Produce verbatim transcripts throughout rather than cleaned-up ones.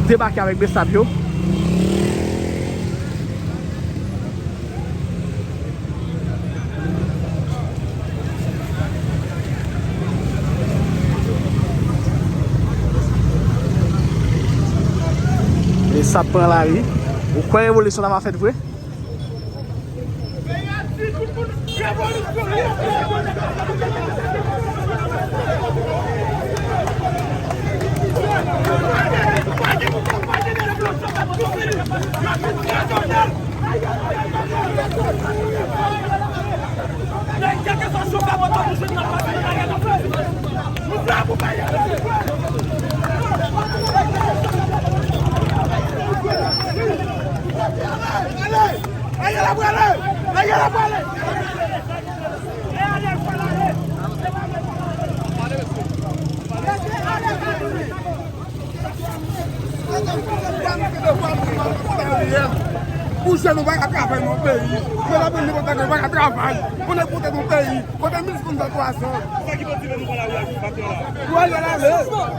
Debake avèk besap yo. Besap pran lari. Ou kwè revolisyon ta va fèt vre? Ariel ap prale! Ariel ap prale! Pou jèn ou pa ka travay nan peyi. Mwen la vin di kontak ou pa ka travay. Pou nèg monte nan peyi. Kote mil foun nan twa zan. Pou Ariel ale.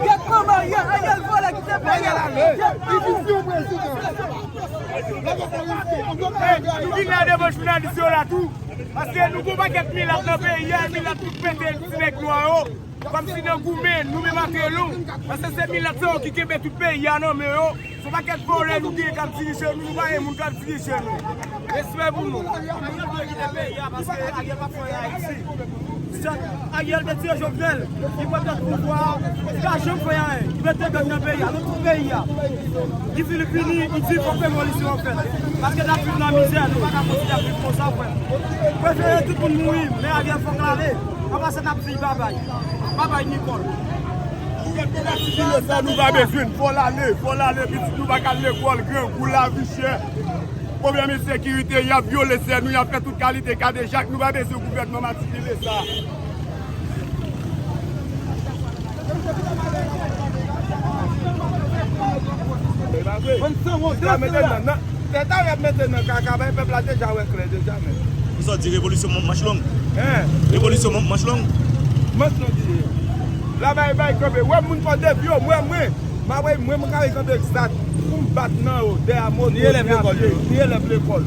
Gèt manman Ariel, Ariel vòlè kite peyi a. Ariel ale. Li vin di yon prezidan. Nou vin la devan jounalis yo la tou. Paske nou gon pakèt milat nan peyi a, milat tout pete ti nèg nwa yo. Kòmsi nan goumen, nou menm ak elon. Paske se milat sa yo ki kenbe tout peyi a nan men yo. Se yon pakèt vòlè nou gen k ap dirije nou, nou pa gen moun k ap dirije nou. Respè pou nou. Ariel kite peyi a paske Ariel pa fè anyen Ayiti. Jan Ariel te tiye Jovenel, li pran tèt pouvwa a, li pa janm fè anyen. Li mete gang nan peyi a, nan tout peyi a. Li fin, li fini, li di fòk revolisyon an fèt. Paske n ap viv nan mizè, nou pa ka kontinye ap viv konsa, frè. Prefere tout moun mouri, men Ariel fòk l ale. Anvan sa n ap di babay. Babay Nicole. Pou fè nou pa bezwen, fò l ale, fò l ale, pitit nou pa ka al lekòl, grangou, lavi chè. Pwoblèm ensekirite, y ap vyole sè nou, y ap fè tout kalite kadejak, nou pa bezwen gouvènman matrikile sa. E pa vre. Sa mete nan, nan, tèt a y ap mete nan kaka, bay pèp la deja wè klè deja, men. Ou sa di revolisyon man-, manch long? Hein? Revolisyon man-, manch long? Manch long li ye. La bay, bay kanpe. Wè moun fò depi yo, mwen, mwen. Mwen, mwen, mwen kare kanpe egzat. Pou m bat nan yo, dèyè moto, ni elèv lekòl yo, ni elèv lekòl.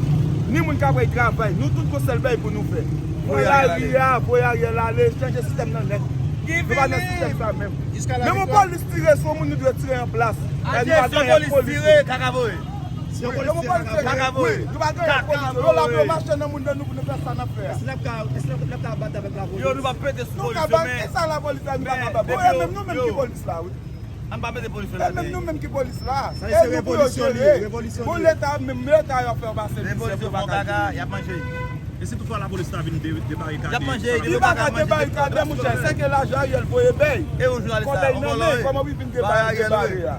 Ni moun k ap travay. Nou tout gon sèl bagay pou nou fè. Voye Ariel ale. Voye Ariel ale, chanje sistèm nan nèt. Nou pa nan sistèm sa menm. Menm yon polis tire sou yon moun, nou dwe tire an plas. Aje, se yon polis tire, kaka voye. Wi, yon polis tire, kaka voye. Nou pa gen polis. Yo la pou yo mache nan moun nan nou pou nou fè sa n ap fè a. Èske n ap ka, èske n ap ka bat avèk lapolis? Yo, nou pa pete sou polis yo, men. Nou ka bat, e sa lapolis la, nou pa ka bat. Bon, e menm nou menm ki polis la, wi. Ann pa mete polis yo la. E menm nou menm ki polis la. Sa se revolisyon li ye, revolisyon li ye. Bon, Leta, menm Leta yo ap fè yo pase mizè pou bagay. Revolisyon fò kaka, y ap manje. E si toutfwa lapolis ta vin de-, debarikade? Y ap manje, yo pa ka debarikade, monchè, se ke lajan Ariel voye bay. E ou jounalis la, ou vòlò, wi. Kòman wi vin debarikade a?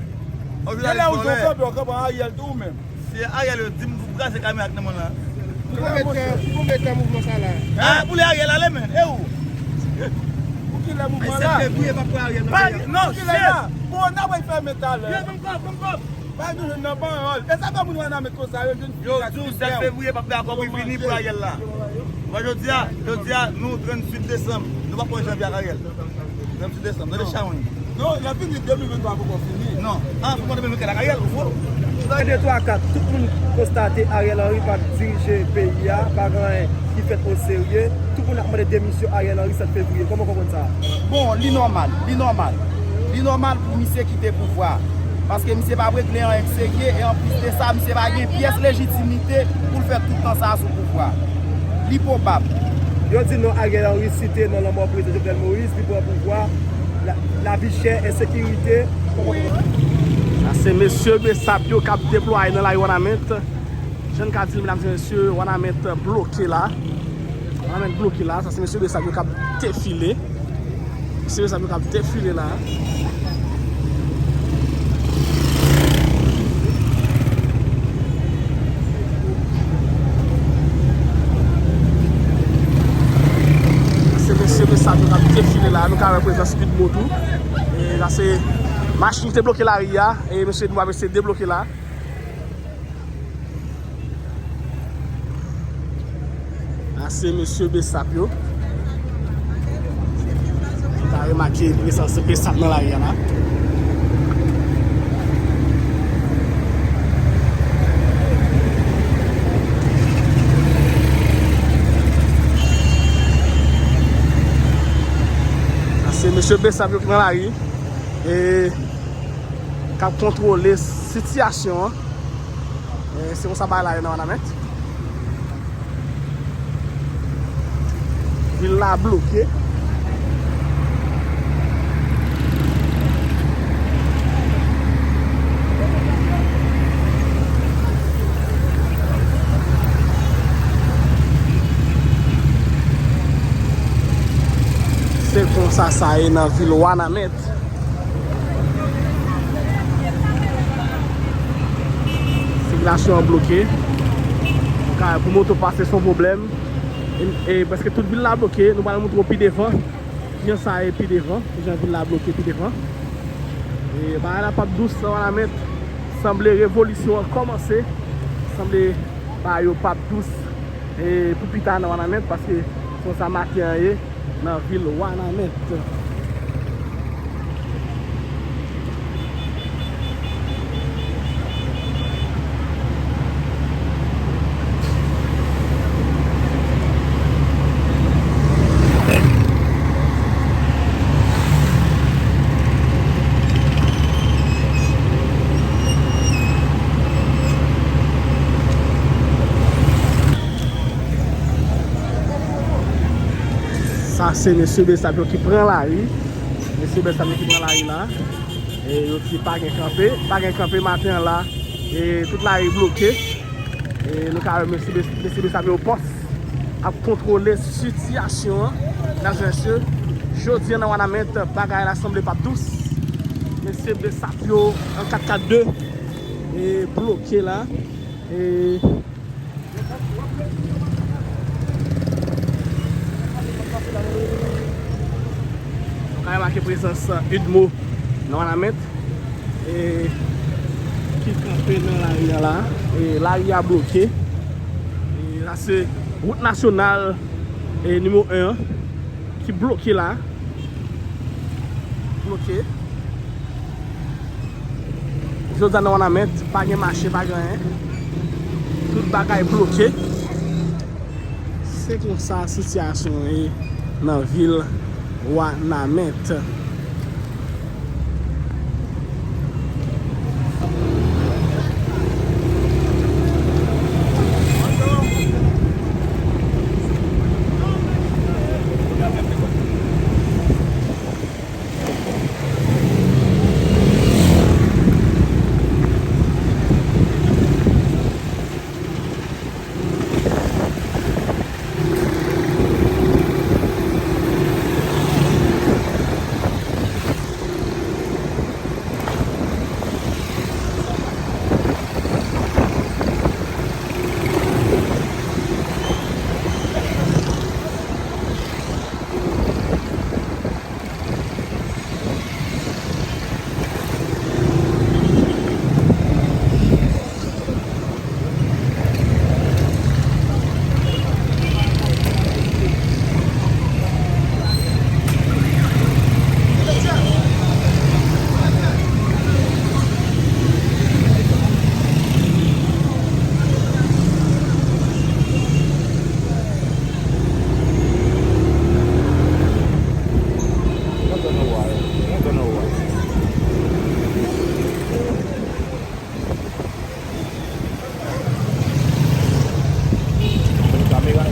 Ou jounalis vòlè. Genlè ou kanpe, ou kanpe Ariel tou ou menm. Se Ariel yo di m pou kraze kamera k nan men l la. Pou konbyen tan, pou konbyen tan mouvman sa la? Ah, pou lè Ariel ale, men. E ou? Pou ki lè mouvman la? Fevriye, pa pou Ariel nan peyi a. Non, pou ki lè la? Pou n ap fèmen talè. Yo, ban m kòb, ban m kòb. Pa nou jwenn nan pawòl. E sa fè moun Wanament konsa, yo jwenn. Yo di w sèt fevriye, p ap dakò pou vini pou Ariel la. Bon, jodi a, jodi a, nou tranntuit desanm. Nou p ap pran janvye ak Ariel. Tranntuit desanm, nan de chawony. Non, l ap fini, de mil venntwa poko fini. Non. Ah, pou mwen de mil venntwa ak Ariel, ou fou? Nan de twa kat, tout moun konstate Ariel Henry p ap dirije peyi a, pa gen anyen ki fèt oserye. Tout moun ap mande demisyon Ariel Henry sèt fevriye. Kòman w konprann sa? Bon, li nòmal, li nòmal. Li nòmal pou misye kite pouvwa a. Paske misye p ap regle anyen k serye, e anplis de sa, misye pa gen pyès lejitimite pou l fè tout tan sa a sou pouvwa a. Li pwobab. Yo di non Ariel Henry site nan lanmò prezidan Jovenel Moïse, li pran pouvwa, la, lavi chè, ensekirite. Sa se mesye Besap yo k ap deplwaye nan lari Wanament. Jan n ka di l, medam e mesye, Wanament bloke la. Wanament bloke la. Sa se mesye Besap yo k ap defile. Mesye Besap yo k ap defile la. Se mesye Besap yo k ap defile la. Nou ka wè prezans Speedboat tou. E la se machin ki te bloke lari a. E mesye nou ap eseye debloke la. La se mesye Besap yo. Ou ka remake prezans Besap nan lari a la. Mesye Besap yo ki nan lari e k ap kontwole sitiyasyon an. E se konsa bagay la ye nan Wanament. Vil la bloke. Se konsa sa ye nan vil Wanament. Sikilasyon an bloke. Ka, pou moto pase se yon pwoblèm. E, e prèske tout vil la bloke. Nou pral montre w pi devan kijan sa ye pi devan, kijan vil la bloke pi devan. E bagay la p ap dous nan Wanament. Sanble revolisyon an kòmanse. Sanble bagay yo p ap dous e pou pita nan Wanament, paske se konsa maten an ye nan vil Wanament. Sa se mesye Besap yo ki pran lari. Mesye Besap yo ki pran lari la. E yo di pa gen kanpe. Pa gen kanpe maten an la. E tout lari bloke. E nou ka wè mesye Bes-, mesye Besap yo pòs ap kontwole sitiyasyon an. Medam e mesye, jodi a nan Wanament, bagay la sanble p ap dous. Mesye Besap yo an kat kat de e bloke la. E Nou ka remake prezans Udmo nan Wanament, e, ki kanpe nan lari a la. E lari a bloke. E sa se wout nasyonal, e, nimewo en an ki bloke la. Bloke. Jodi a nan Wanament, pa gen mache, pa gen anyen. Tout bagay bloke. Se konsa sitiyasyon an ye nan vil Wanament. Kamera,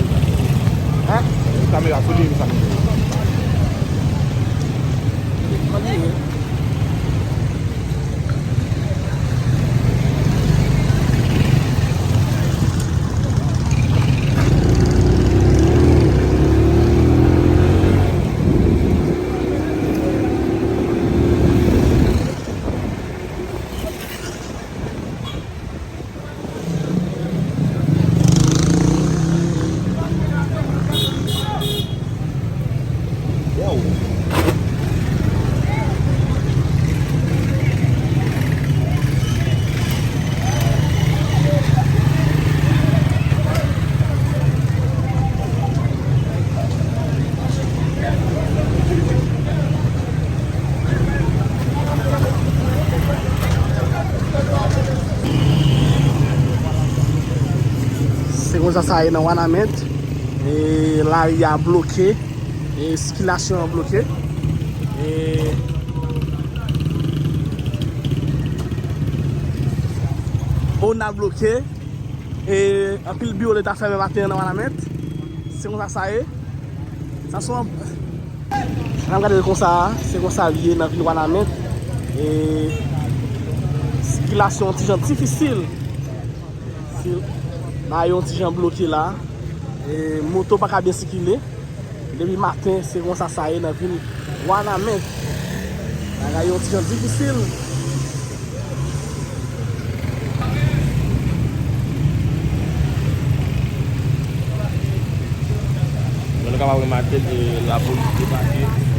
kamera sou li, sa. Se konsa sa ye nan Wanament. E lari a bloke. E sikilasyon an bloke. E ona bloke. E anpil biwo leta fèmen maten an nan Wanament. Se konsa sa ye. Sa se yon, n ap gade l konsa, se konsa l ye nan vil Wanament. E sikilasyon yon ti jan difisil. Bagay yo yon ti jan bloke la. E moto pa ka byen sikile. Depi maten, se konsa sa ye nan vil Wanament. Bagay yo yon ti jan difisil. Jan nou kapab remake, e, lapolis debake.